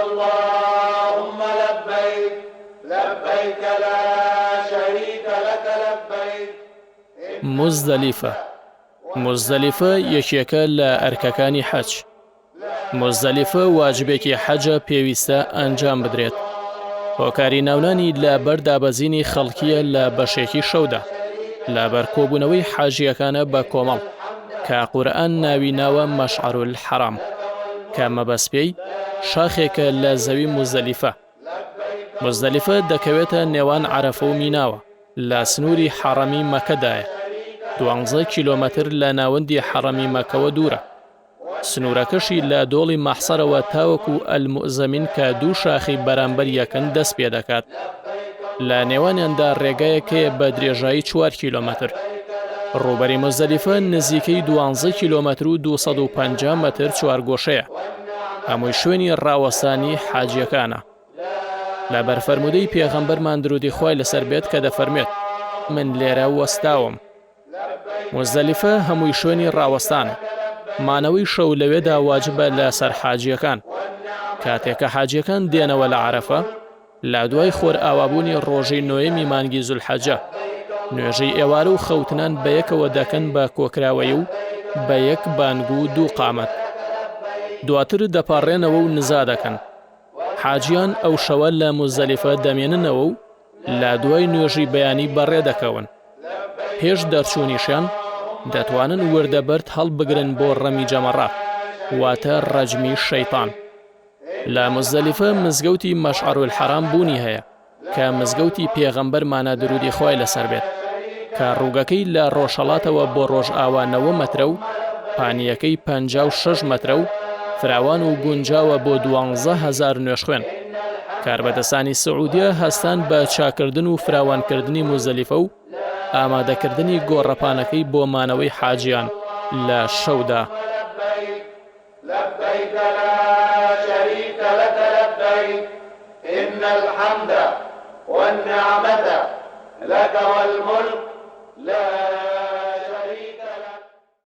اللهم لبيك لبيك لا شريك لك لبيك موزدەلیفە موزدەلیفە یەکێکە لە ئەرکەکانی حەج. موزدەلیفە واجبێکی حەجە پێویستە ئەنجام بدرێت. هۆکاری ناونانی لە بەر دابەزینی خەڵکییە لە بەشێکی شەودا. لە بەر کۆبوونەوەی حاجییەکانە بە کۆمەڵ کە قورئان ناوی ناوە مەشعەر الحرام کە مەبەست پێی شاخێکە لە زەوی موزدەلیفە. موزدەلیفە دەکەوێتە نێوان عەرەفە و میناوە. لە سنووری حەڕەمی مەکەدایە، دوانزە کیلۆمەتر لە ناوەندی حەڕەمی مەکەوە دوورە. سنوورەکەشی لە دۆڵی مەحسەرەوە تاوەکو ئەلموئزەمین کە دوو شاخی بەرامبەر یەکن دەست پێ دەکات. لە نێوانیاندا ڕێگایەک هەیە بە درێژایی چوار کیلۆمەتر. ڕووبەری موزدەلیفە نزیکەی دوانزە کیلۆمەتر و 250 مەتر چوارگۆشەیە. هەمووی شوێنی ڕاوەستانی حاجییەکانە. لەبەر فەرموودەی پێغەمبەرمان درودی خوای لەسەر بێت کە دەفەرموێت، من لێرە وەستاوم. موزدەلیفە هەمووی شوێنی ڕاوەستانە، مانەوەی شەو لەوێدا واجبە لە سەر حاجیەکان. کاتێک کە حاجیەکان دێنەوە لە عەرەفە، لە دوای خۆرئاوابوونی ڕۆژی نۆیەمی مانگی زولحەجە، نوێژی ئێوارە و خەوتنان بەیەکەوە دەکەن بە کۆکراوەیی و بە یەک بانگ و دوو قامەت. دواتر دەپاڕێنەوە و نزا دەکەن. حاجیان ئەو شەوە لە موزدەلیفە دەمێننەوە و لە دوای نوێژی بەیانی بەڕێ دەکەون. پێش دەرچوونیشیان دەتوانن وردە بەرد هەڵبگرن بۆ ڕەمی جەمەڕات، واتە ڕەجمی شەیتان. لە موزدەلیفە مزگەوتی مەشعەرولحەرام بوونی هەیە. کە مزگەوتی پێغەمبەرمانە درودی خوای لەسەر بێت کە ڕووگەکەی لە ڕۆژهەڵاتەوە بۆ ڕۆژئاوا نەوە مەترە و پانییەکەی 56 مەترە و فراوان و گونجاوە بۆ 12000 نوێژخوێن. کاربەدەستانی سعودیە هەستان بە چاکردن و فراوانکردنی موزدەلیفە و ئامادەکردنی گۆڕەپانەکەی بۆ مانەوەی حاجیان لە شەودا. لبیک لا شریک لک لبیک ان الحمد والنعمة لک والملک لا شریک.